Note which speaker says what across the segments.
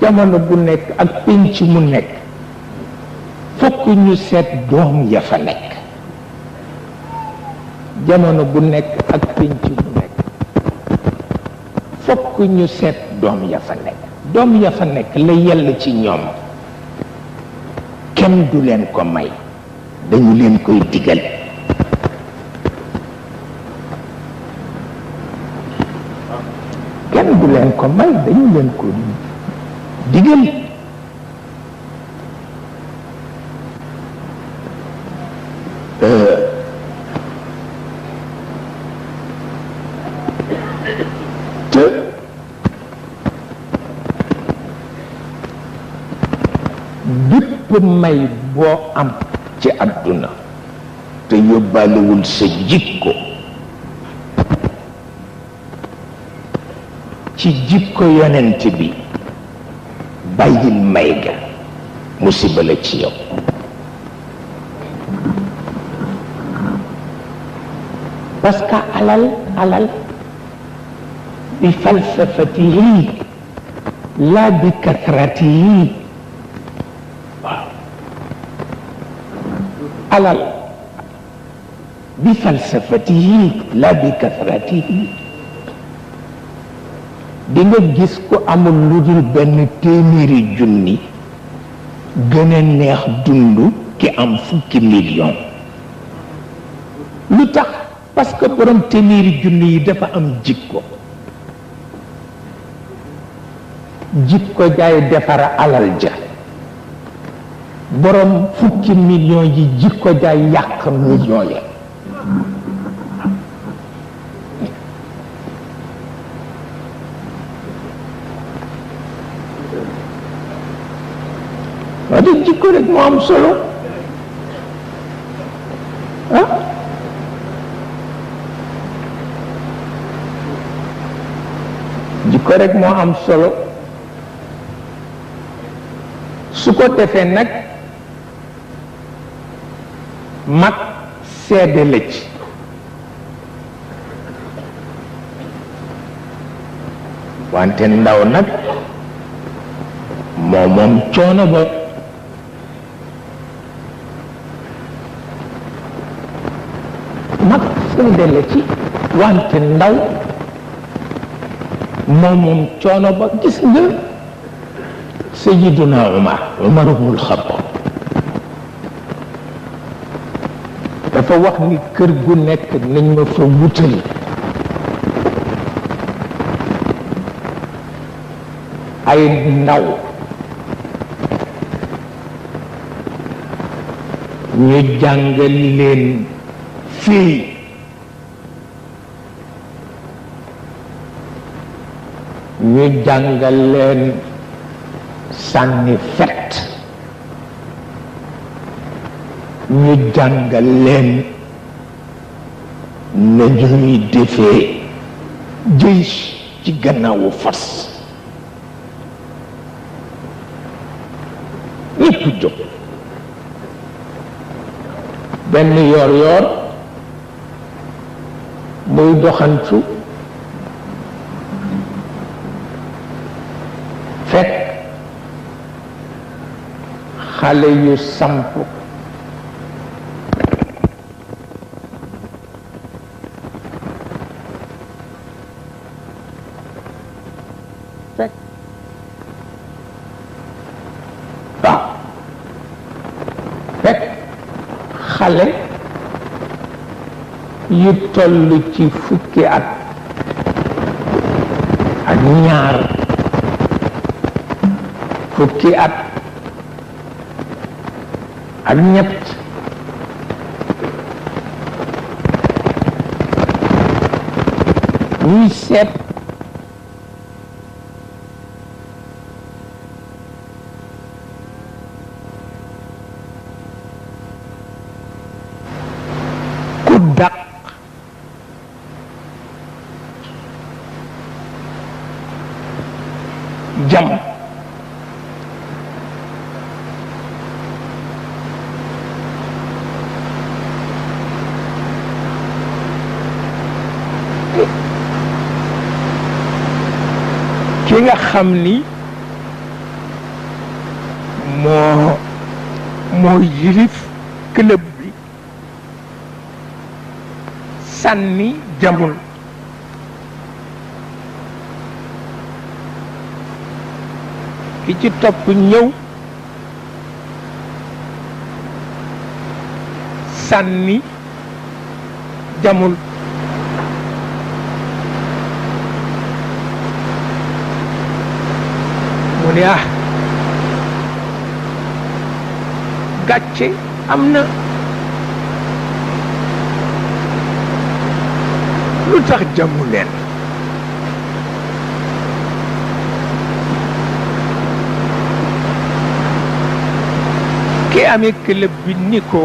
Speaker 1: jamono bu nekk ak pénc mu nekk fokk ñu seet doom ya fa nekk. jamono bu nekk ak pénc mu nekk fokk ñu seet doom ya fa nekk. doom ya fa nekk la yell ci ñoom kenn du leen ko may, dañu leen koy digal. kenn du leen ko may, dañu leen ko digal. te bépp may boo am ci àdduna te yóbbaalewul sa jikko, ci jikko yonent bi, bàyyil may ga, musiba la ci yow. parce que alal bi falsafatihi la bi kasratihi. waaw alal bi falsafatihi la bi kasratihi. di nga gis ko amul lu dul benn téeméeri junni gën a neex dund ki am fukki million. lu tax? parce que borom téeméeri junni yi dafa am jikko. jikko jaay defar alal ja. borom fukki million yi jikko jaay yàq million ya. waa de jikko rek moo am solo ah. jikko rek moo am solo. su ko defee nag mag seede la ci. wante ndaw nag moom coono ba. mag seede la ci wante ndaw moom coono ba. gis nga Sayyiduna Umar ibnul Xattaab dafa wax ni kër gu nekk nañ ma fa wutal ay ndaw ñu jàngal leen fii ñu jàngal leen sànni fet, ñu jàngal leen na ñuy defee jëy ci gannaawu fas. ñépp jóg benn yoor muy doxantu fekk xale yu samp fekk waaw fekk xale yu toll ci fukki at ak ñaar fukki at ak ñett ñuy seet ku dàq jam ki nga xam ni moo yilif club bi sànni jamul ki ci topp ñëw sànni jamul mu ne gàcce am na lu tax jamu leen ki amee club bi ni ko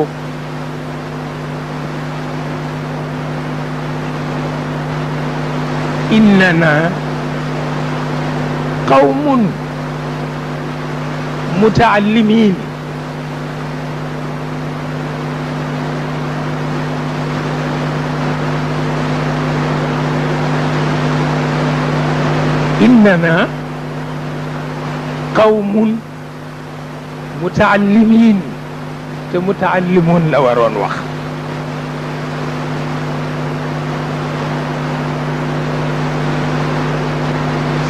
Speaker 1: innana qawmun mutaallimin إننا قوم متعلمين متعلمون la waroon wax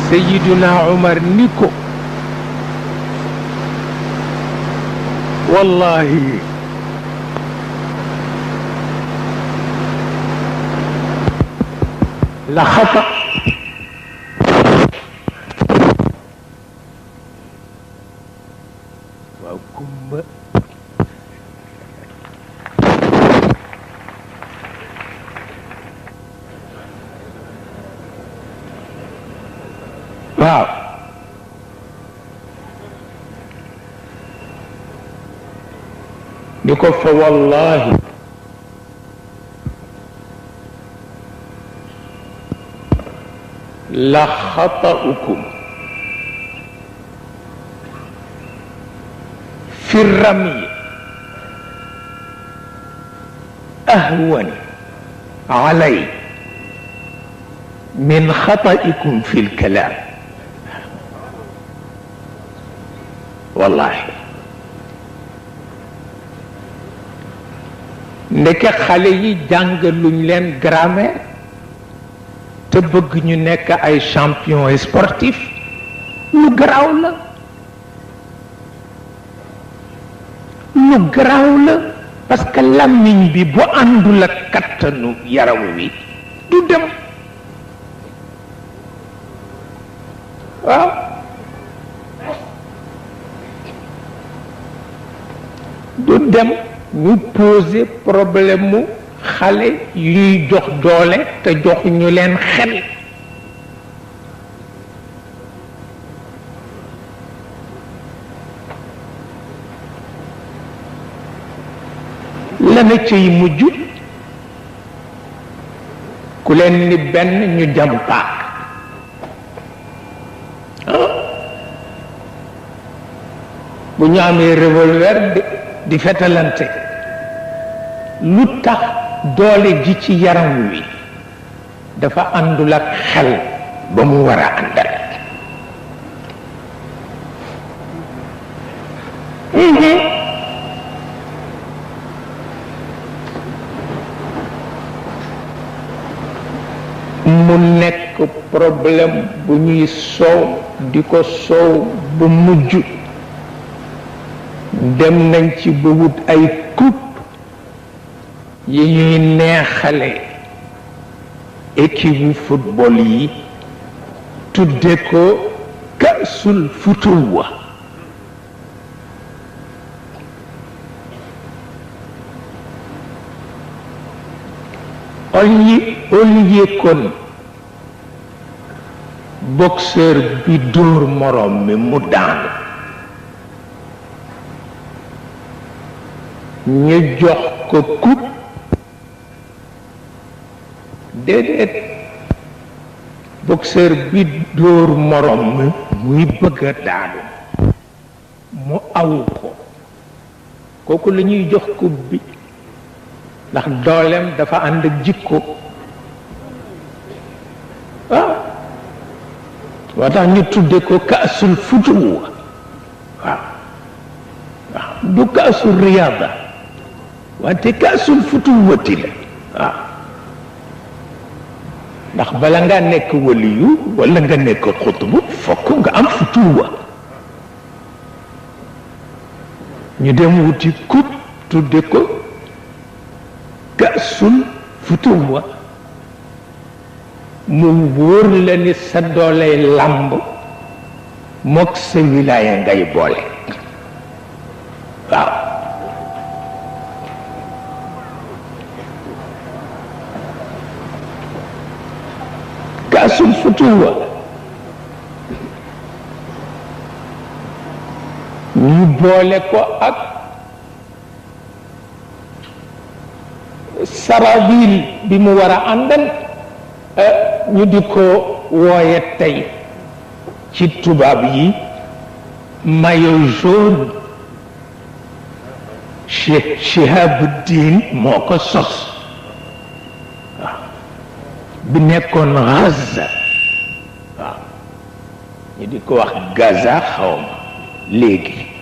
Speaker 1: سيدنا عمر ni ko والله لخطأ waaw ni ko fa wallahi la xata'ukum fi rami ahwan alay min xata'ikum fi lkalaam wallahi ndeke xale yi jàngaluñ leen grammaire te bëgg ñu nekk ay champion sportif lu garaaw la lu garaaw la parce que làmmiñ bi bu àndul ak kattanu yaram wi du dem waaw du dem ñu poser problème mu xale yuy jox doole te jox ñu leen xel lana ciy mujj ku leen ni benn ñu jam paak bu ñu amee revolver di fetalante lu tax doole ji ci yaram wi dafa àndul ak xel ba mu war a àndal mu nekk problème bu ñuy soow di ko soow ba mujj dem nañ ci ba wut ay coupe yi ñuy neexale équipe football yi tudde ko kasul futuwa au lieu kon boxeur bi dóor morom mi mu daanu ñu jox ko coupe déedéet boxeur bi dóor morom mi muy bëgg a daanu mu aw ko kooku la ñuy jox coupe bi ndax dooleem dafa ànd ak jikko moo tax ñu tudde ko kaasul futuwa waaw du kaasul riyaada wante kaasul futuwati la waaw ndax bala nga nekk waliyu wala nga nekk xutbu fokk nga am futuwa ñu dem wuti kub tudde ko kaasul futuwa mu wóor la ni sa dooley làmb mook sa wilaaya ngay boole waaw kaasul futuwa ñu boole ko ak sarabil bi mu war a àndal ñu di ko wooye tey ci tubaab yi maillot jaune Shihabuddin moo ko sos waaw bi nekkoon Gaza waaw ñu di ko wax Gaza xawma léegi